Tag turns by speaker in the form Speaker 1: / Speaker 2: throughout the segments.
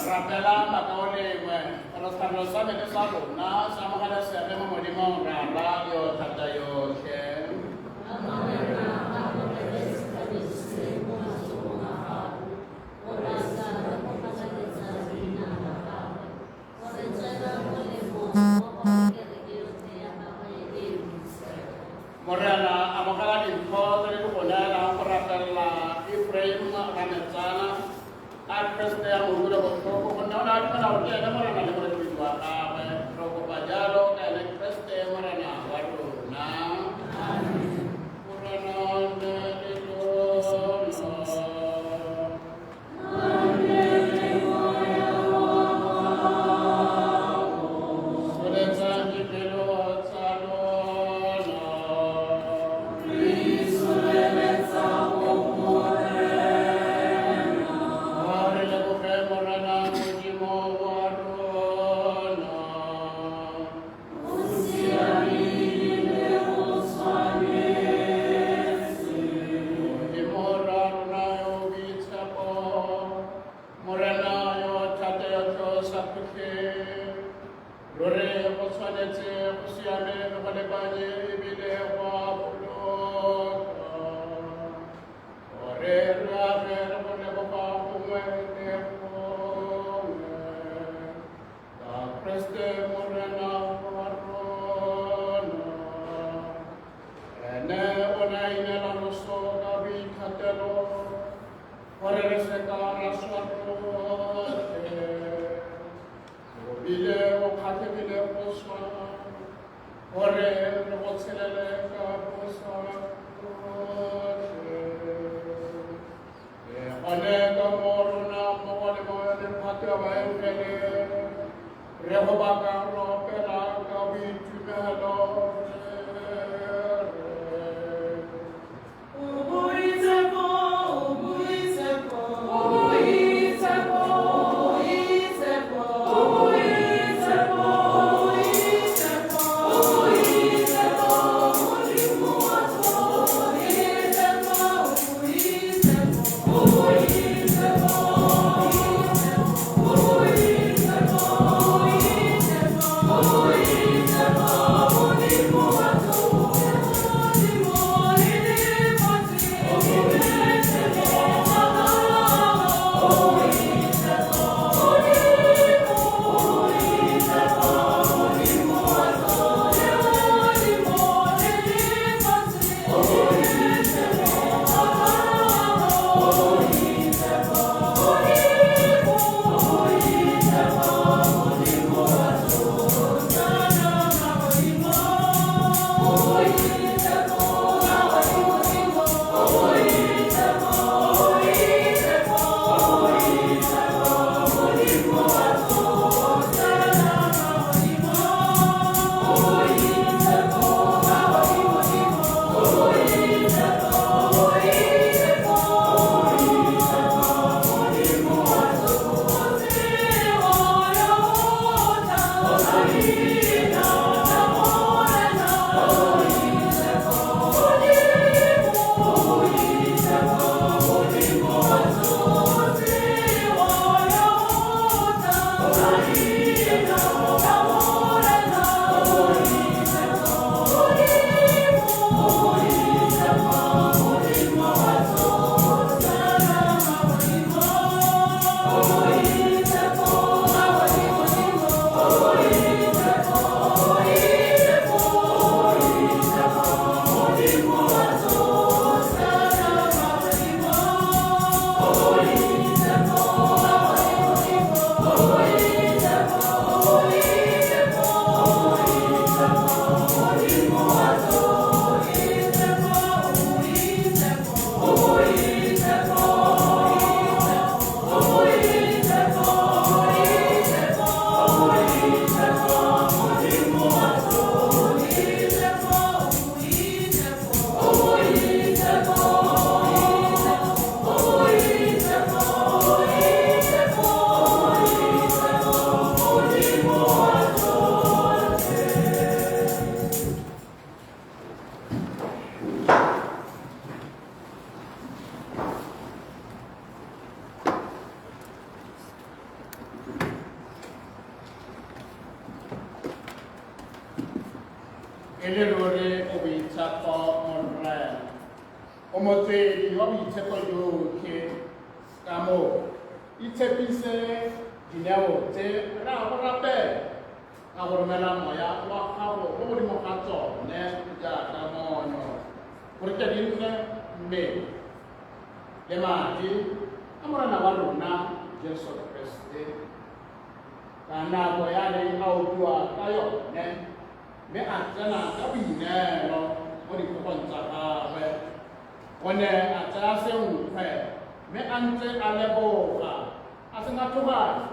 Speaker 1: Rapelang bakaulengwe gore setlhabelo sa me le sa lona se amogelesege mo Modimong Rara yo thata yotlhe. Morena, amogela dimpho tse di go neelang go rapelela Ephraim Rametsana a Kriste ya mo utlwile botlhoko gonne o ne a dumela gore ke ene Morena le Morekolodi wa gagwe. Re kopa jalo ka ene Kriste Morena wa rona. Morena o nne le lona. Tsholetsang dipelo tsa lona. A re leboge Morena Modimo wa rona. Modimo ra rona yo o boitshepo, Morena yo o thata yotlhe o sa khutleng, ruri go tshwanetse go siame le go lebanye ebile go a boloka. Gore re age re go leboga gongwe le gongwe. Ka Kriste Morena wa rona. Ene o ne a inela loso ka boithatelo gore re se ka ra swa rotlhe. O bile o kgatlhegile go swa gore re go tshelele ka bosa rotlhe. Ke gone ka moo rona mmogo le mophato wa baengele re go baka re opela ka boitumelo re re.
Speaker 2: O boitshepo, o boitshepo, o boitshepo, o boitshepo, o boitshepo, o boitshepo, o boitshepo, Modimo wa tsotlhe. Boitshepo, o boitshepo, o boitshepo, o boitshepo, o boitshepo, o boitshepo, Modimo wa
Speaker 1: E le ruri o boitshepo Morena, o motswedi wa boitshepo jotlhe. Ka moo itshepise dineo tse re a go rapela ka go romela moya wa gago mo godimo ga tsone jaaka monyo, gore tle di nne mmele le madi a Morena wa rona Jesu Keresete. Ka nako ya neng a opiwa ka yone, mme a tsena ka boineelo mo ditlhogong tsa gagwe, o ne a tsaya senkgwe mme a ntse a leboga, a se ngathoganya,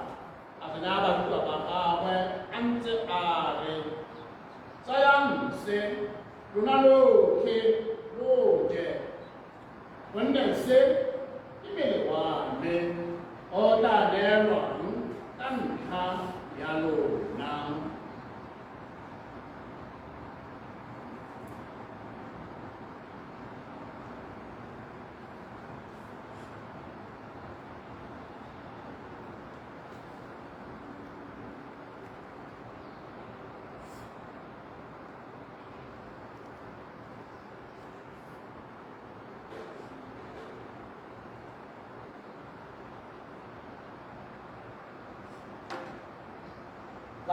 Speaker 1: a se naya barutwa ba gagwe a ntse a re, Tsayang se, lona lotlhe lo je, gonne se ke mmele wa me o tla neelwang ka ntlha ya lona.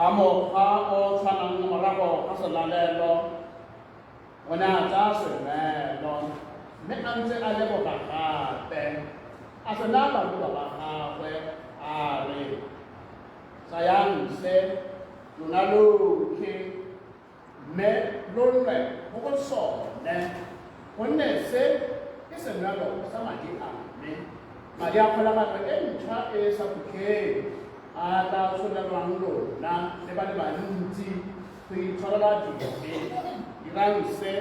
Speaker 1: Ka mokgwa o tshwanang morago ga selalelo, o ne a tsaya senwelo mme a ntse a leboga gape, a se naya barutwa ba gagwe a re, Tsayang se, lona lotlhe, mme lo nwe mo go sone, gonne se ke senwelo sa madi a me, madi a kgolagano e ntšhwa e e sa khutleng, a a tla tsholelwang lona le ba le bantsi go itshwarela dibe. Dirang se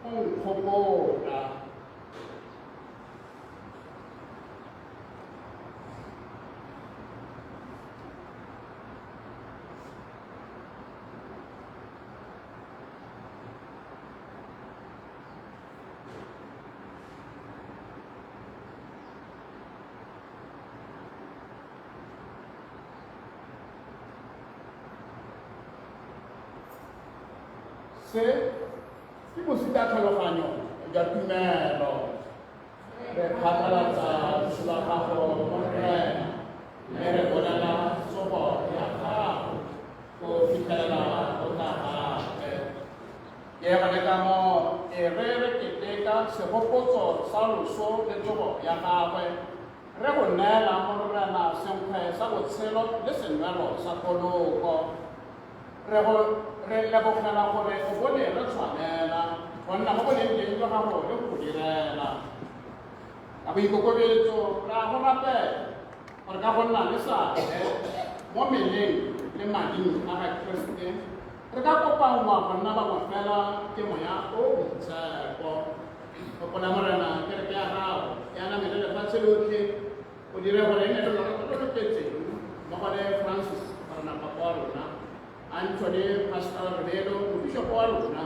Speaker 1: go nkgopola. Se ke bosita tlhaloganyo jwa tumelo. Re phatlalatsa loso la gago, Morena, mme re bolela tsogo ya gago go fitlhelela o tla gape. Ke gone ka moo e re re keteka segopotso sa loso le tsogo ya gagwe, re go neela, Morena, senkgwe sa botshelo le senwelo sa poloko. Re go re lebogela gore o bone re tshwanela go nna mo boleng teng jwa gago le go go direla. Ka boikokobetso re a go rapela gore ka go nna le seabe mo meleng le mading a ga Keresete re ka kopanngwa go nna bangwe fela ke moya o o boitshepo. Gopola Morena kereke ya gago e aname le lefatshe lotlhe, o dire gore e nne le lorato lo lo tletseng mmogo le Francis Morena Papa wa rona, Anthony Pascal Rebelo mobishopo wa rona,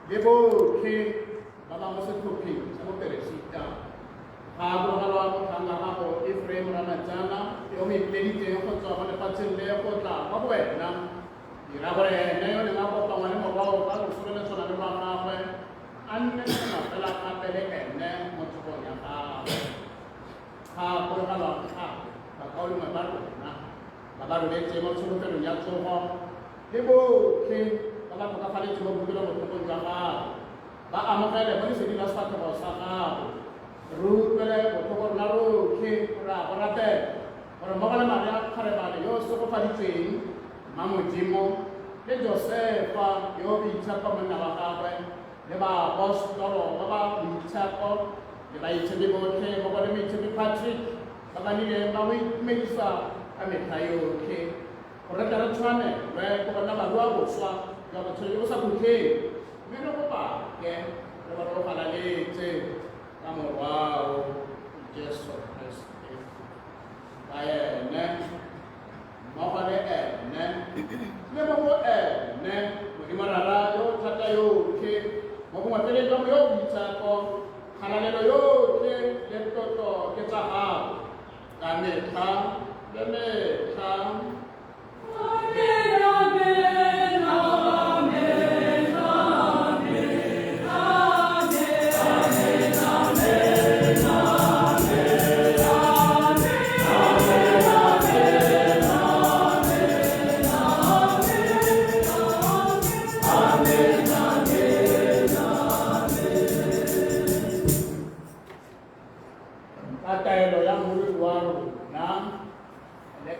Speaker 1: le botlhe ba ba mo setlhopheng sa boperesita. Ga amogelwa motlhang wa gago Ephraim Ramatsana yo o mo ipileditseng go tswa mo lefatsheng le go tla kwa go wena. Dira gore ene yo neng a kopanngwa le morwao ka loso le le tshwanang le lwa gagwe a nne sengwe fela gape le ene mo tsogong ya gagwe. Ga gakologelwa gape bakaulengwe ba rona ba ba robetse mo tsholofelong ya tsogo le botlhe ba ba tlhokafaletseng mo boutlwelobotlhokong jwa gago, ba amogele mo leseding la sefatlhego sa gago. Re utlwele botlhoko rona rotlhe, re a go rapela gore mmogo le Maria kgarebane yo o segofaditsweng, Mma Modimo, le Josefa yo o boitshepo monna wa gagwe, le baapostolo ba ba boitshepo, le baitshepi botlhe mmogo le moitshepi Patrick, ba ba nnileng ba go itumedisa ka metlha yotlhe, gore re tle re tshwanelwe ke go nna baruaboswa jwa botshelo jo bo sa khutleng, mme re go bake re bo re go galaletse ka Morwao Jesu Keresete. Ka ene, mmogo le ene, le mo go ene, Modimo Rara yo o thata yotlhe, mo bongwefeleng jwa Moya o o Boitshepo, kgalalelo yotlhe le tlotlo ke tsa gago ka metlha le metlha.
Speaker 2: Amen, amen, amen, amen.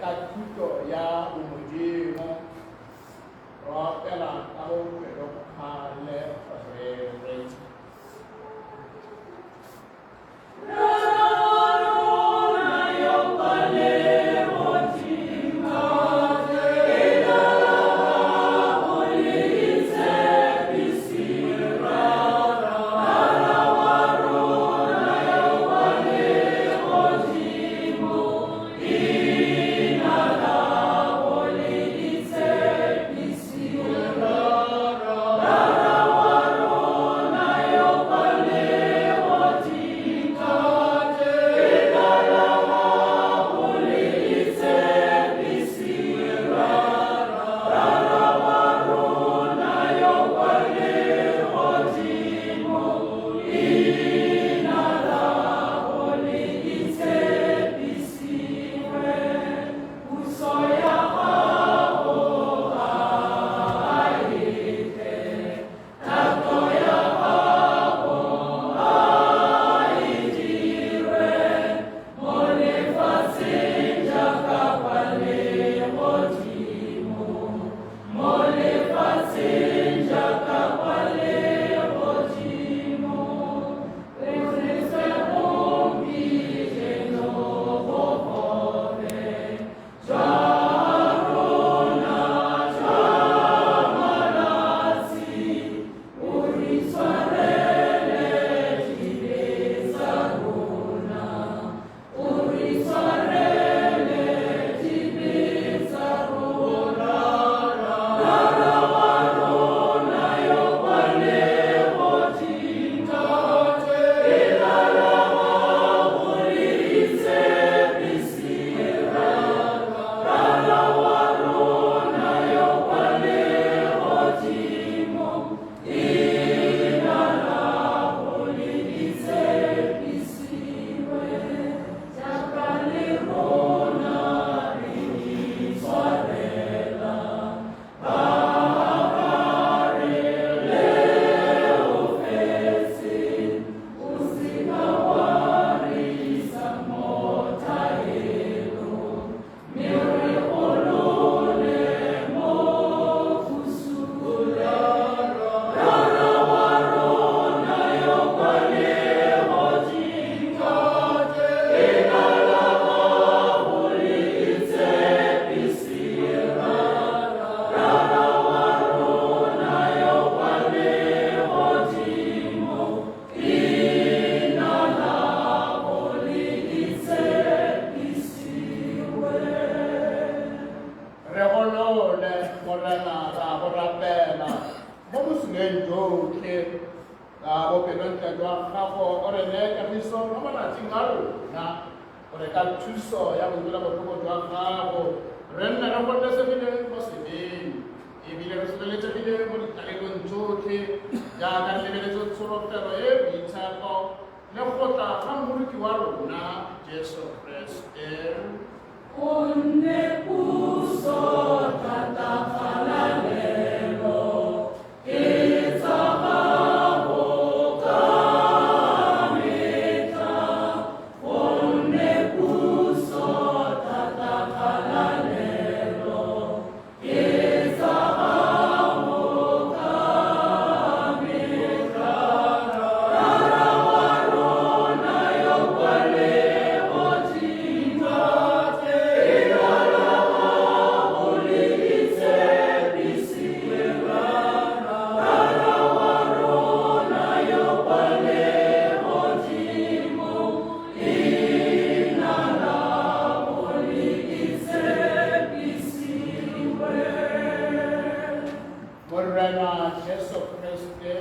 Speaker 1: ka thuto ya bomodimo. Re opela ka bopelokgale re re. Re golole, Morena, ra go rapela mo bosuleng jotlhe ka bopelontle jwa gago o re neye kagiso mo malatsing a rona, gore ka thuso ya boutlwelabotlhoko jwa gago re nne re gololesegile mo sebeng ebile re sireletsegile mo ditlalelong tsotlhe, jaaka re lebeletse tsholofelo e e boitshepo le go tla ga Mmoloki wa rona Jesu Keresete.
Speaker 2: Gonne puso, thata, kgalalelo ke tsa gago ka metlha. Gonne puso, thata, kgalalelo ke tsa gago ka metlha. Rara wa rona yo kwa legodimong, leina la gago le itshepisiwe. Rara wa rona yo kwa legodimong, leina la gago le itshepisiwe.
Speaker 1: Morena Jesu Keresete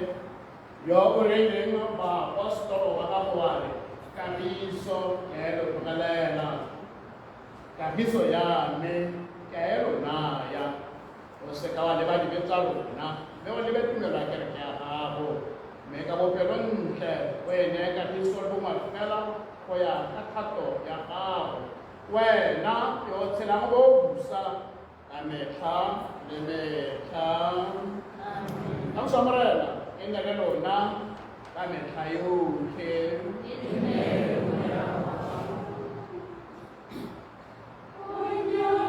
Speaker 1: yo o reileng baapostolo ba gago wa re, kagiso ke a e lo tlogelela, kagiso ya me ke a e lo naya. O se ka wa leba dibe tsa rona, mme o lebe tumelo ya kereke ya gago, mme ka bopelontle o e neye kagiso le bongwe fela go ya ka thato ya gago, wena yo o tshelang bo busa ka metlha le metlha. Kagiso ya Morena e nne le lona ka metlha yotlhe.
Speaker 2: Go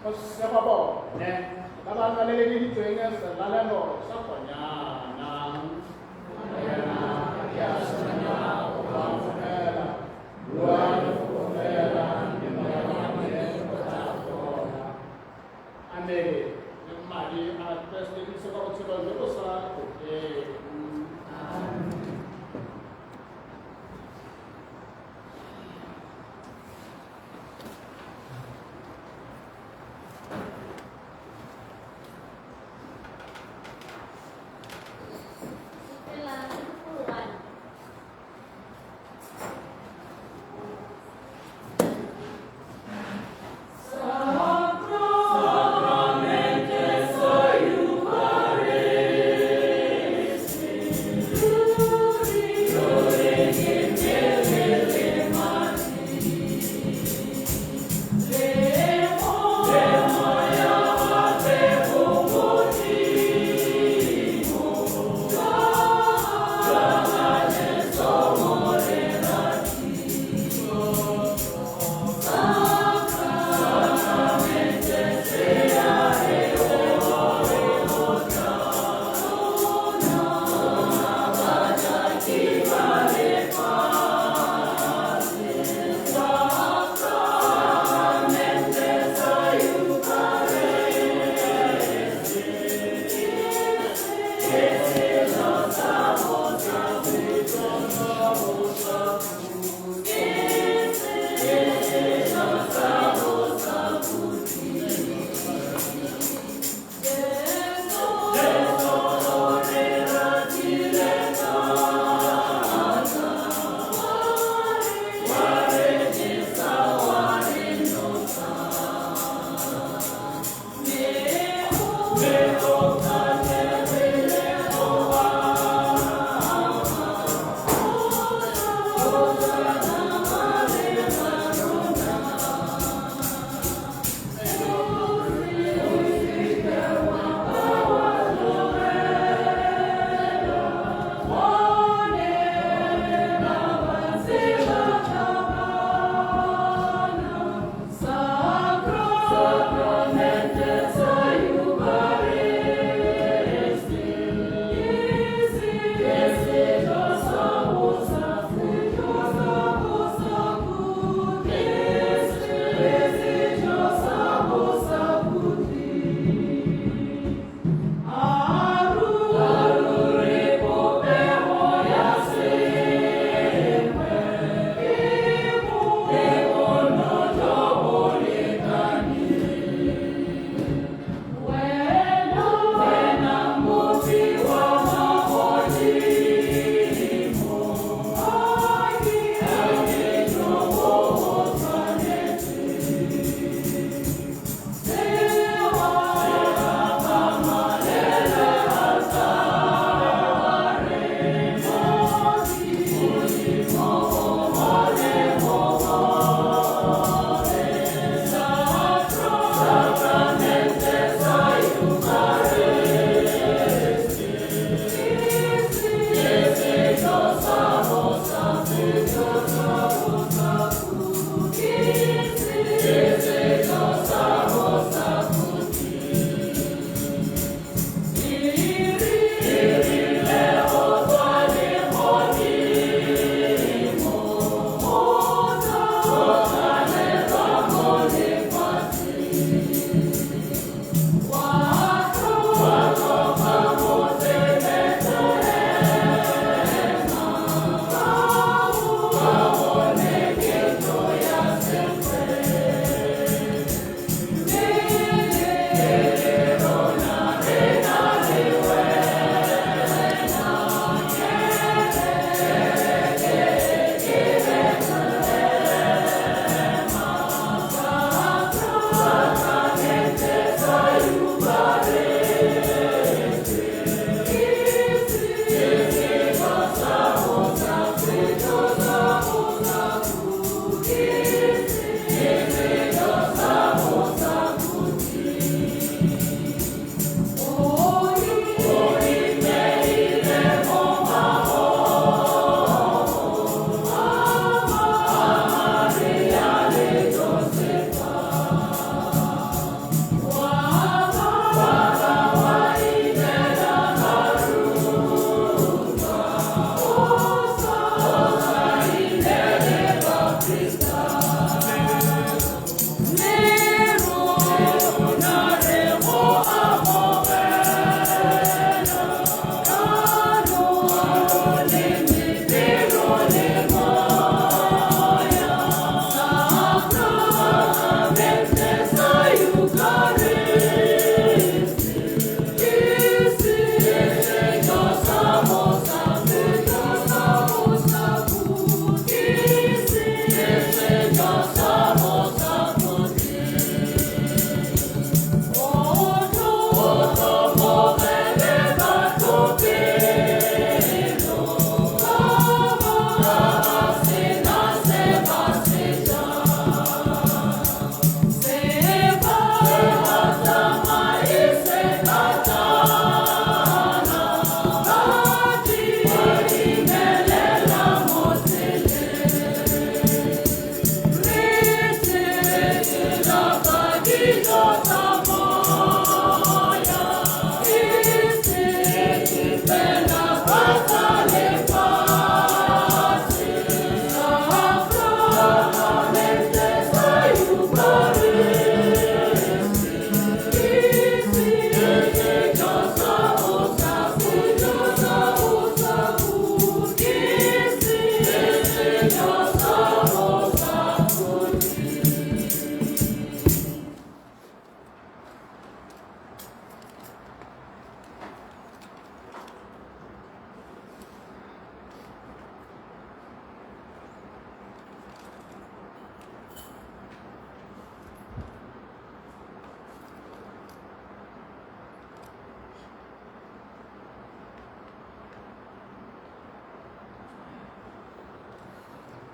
Speaker 1: Go sego bone ba ba laleleditsweng selalelo sa Konyana. Morena, ke a senya go ba amogela, bua lefoko fela, mme moya wa me o tla fola. A mmele le madi a Keresete di ise kwa botshelo jo bo sa khutleng.
Speaker 3: Sefela se segolo 1.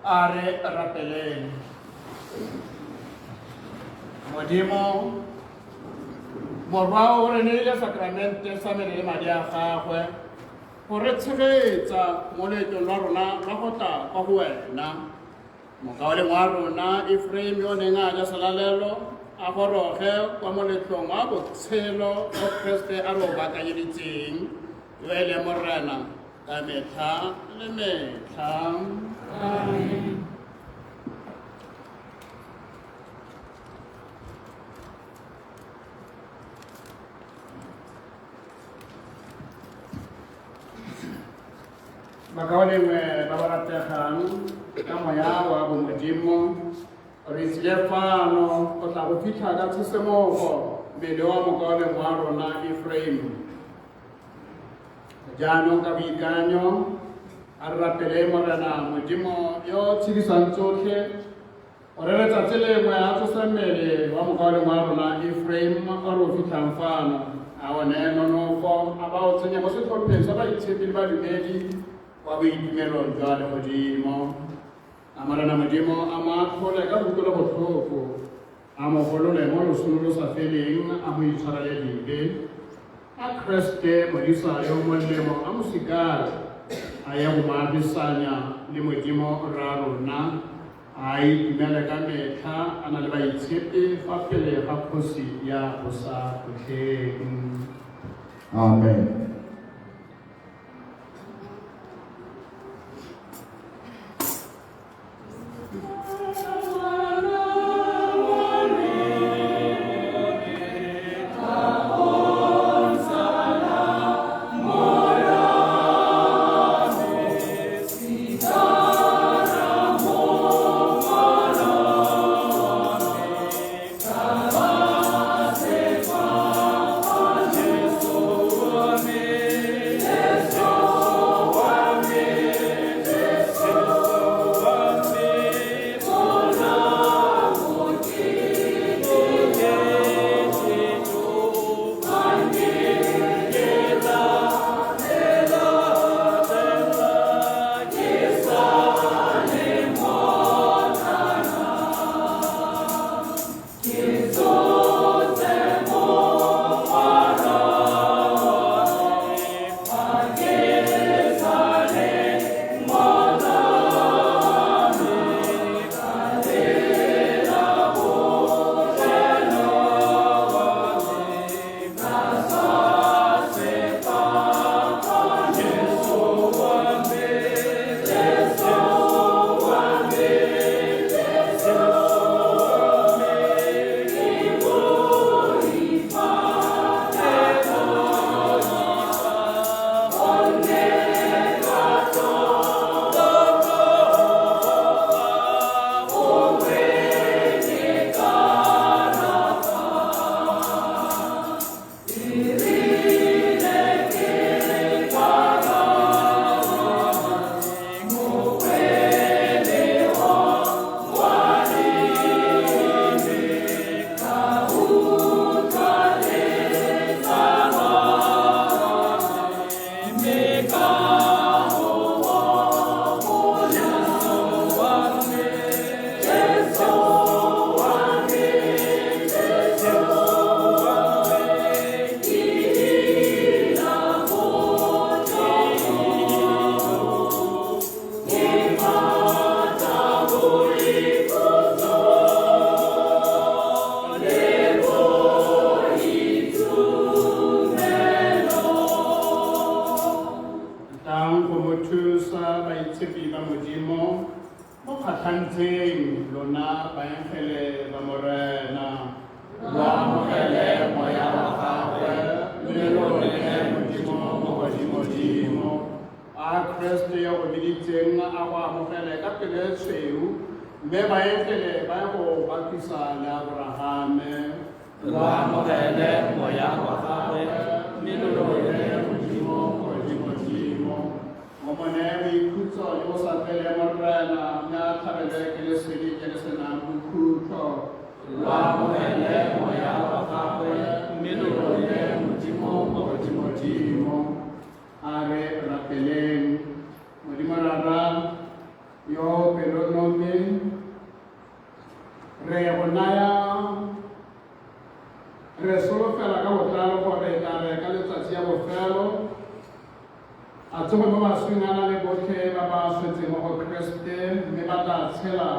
Speaker 1: A re rapeleng. Modimo, Morwa o re neile sakramente sa mmele le madi a gagwe go re tshegetsa mo loetong lwa rona lwa go tla kwa go wena. Mokaulengwe wa rona Ephraim yo o neng a ja selalelo a goroge kwa moletlong wa botshelo o Kreste a re o baakanyeditseng, yo e leng Morena ka metlha le metlha.
Speaker 2: Amen.
Speaker 1: Bakaulengwe ba ba rategang ka moya wa bomodimo, re tsile fano go tla go fitlha ka tshisimogo mmele wa mokaulengwe wa rona Ephraim. Jaanong ka boikanyo a re rapele Morena Modimo yo o tshedisang tsotlhe gore letsatsi lengwe a tsose mmele wa mokaulengwe wa rona Ephraim o re o fitlhang fano, a o neye nonofo, a ba o tsenye mo setlhopheng sa baitshepi le badumedi kwa boitumelong jwa legodimo. A Morena Modimo a mo atlhole ka kutlwelobotlhoko, a mo golole mo losong lo lo sa feleng, a mo itshwarele dibe. A Kreste modisa yo molemo a mo sikare, a ye go mo agisanya le Modimo rra rona, a itumele ka metlha a na le baitshepi fa pele ga kgosi ya bosakhutleng.
Speaker 4: Amen.
Speaker 2: Jesu,
Speaker 1: pelo e tshweu mme baengele ba ye go bapisa le Abrahame.
Speaker 2: Lo amogele moya wa gagwe mme lo lobele Modimo
Speaker 1: Modimo o mo neye boikhutso jo bo sa feleng, Morena, mme a tlhabelwe ke lesedi ke le senang bokhutlo.
Speaker 2: Lo amogele moya wa gagwe mme lo lobele Modimo
Speaker 1: Modimo. A re rapeleng. Modimo Rara yo pelonomi, re go naya, re solofela ka botlalo gore tla re ka letsatsi ya bofelo a tsoge mo baswing a na le botlhe ba ba swetseng mo go Keresete, mme ba tla tshela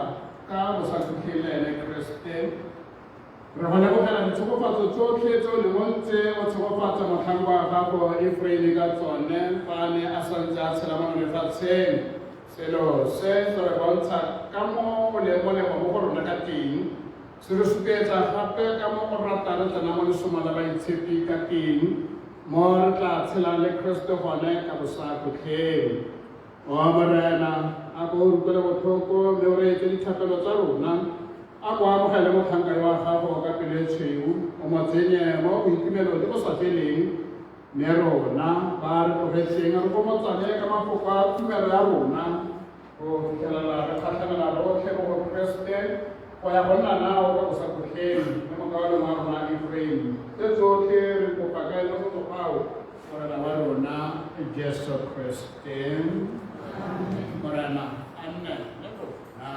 Speaker 1: ka bosakhutleng le ene Keresete. Re go lebogela ditshegofatso tsotlhe tse o leng o ntse o tshegofatsa motlhanka wa gago Efraime ka tsone fa a ne a santse a tshela mo lefatsheng. Selo se se re bontsha ka mo o leng molemo mo go rona ka teng, se re supetsa gape ka mo o ratang re tsena mo lesomo la baitshepi ka teng, mo re tla tshelang le Keresete gone ka bosakhutleng. O Morena, a ko o utlwele botlhoko mme o reetse dithapelo tsa rona. A ko amogele motlhanka yo wa gago ka pelo e tshweu, o mo tsenye mo boitumelong jo bo sa feleng, mme rona ba re tlogetseng re gomotsane ka mafoko a tumelo ya rona go fitlhelela re kgatlhanela rotlhe mo go Keresete go ya go nna nao ka bosakhutleng le mokaulengwe wa rona Efraim. Tse tsotlhe re kopa ka ene go tsogao Morena wa rona Jesu Keresete. Morena a nne le rona.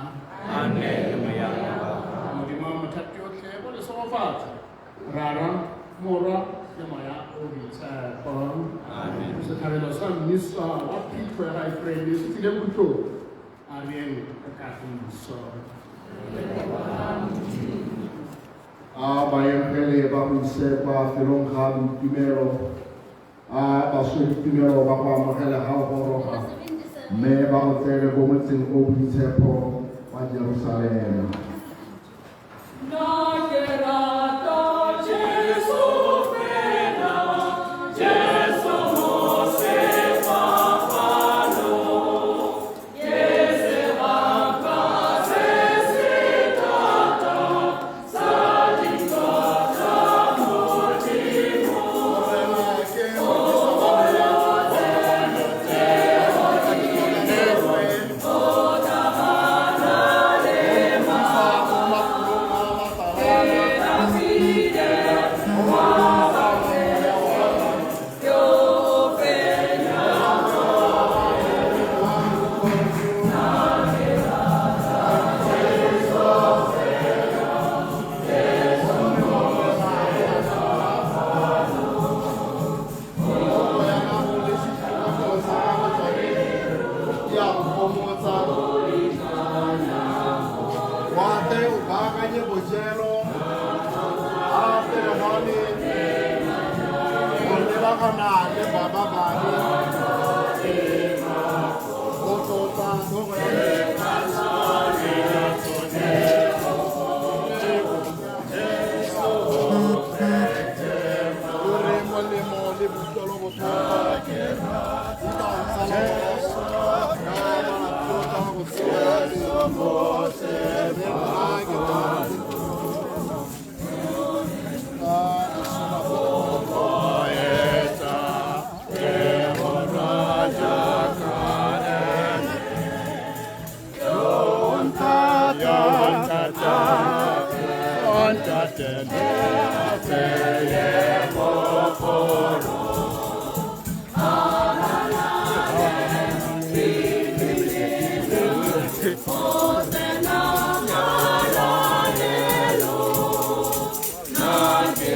Speaker 2: A nne le moya wa gago.
Speaker 1: Modimo mothati otlhe bo le segofatsa, Rara, Morwa le Moya o Boitshepo.
Speaker 2: Amen.
Speaker 1: Setlhabelo sa mmisa wa phitlho ya ga Efraime se tsile bokhutlong. A re yeng ka kagiso.
Speaker 4: A baengele ba go ise kwa felong ga boitumelo, a basweditumelo ba go amogele ga o goroga, mme ba go tseele ko motseng o boitshepo wa Jerusalema.
Speaker 2: Nna ke rata Jesu fela, Jesu mo sefapanong. Ke sebaka se se thata sa dintwa tsa Modimo.
Speaker 4: Wa tle o baakanye bojelo a pele ga me go lebagana le baba ba me go tlotla tlhogo ya me. O re molemo le bokutlwelobotlhoko di tla ntsala morago ka malatsi otlhe a botshelo jwa me, mme nna ke tla ka
Speaker 2: Nna ke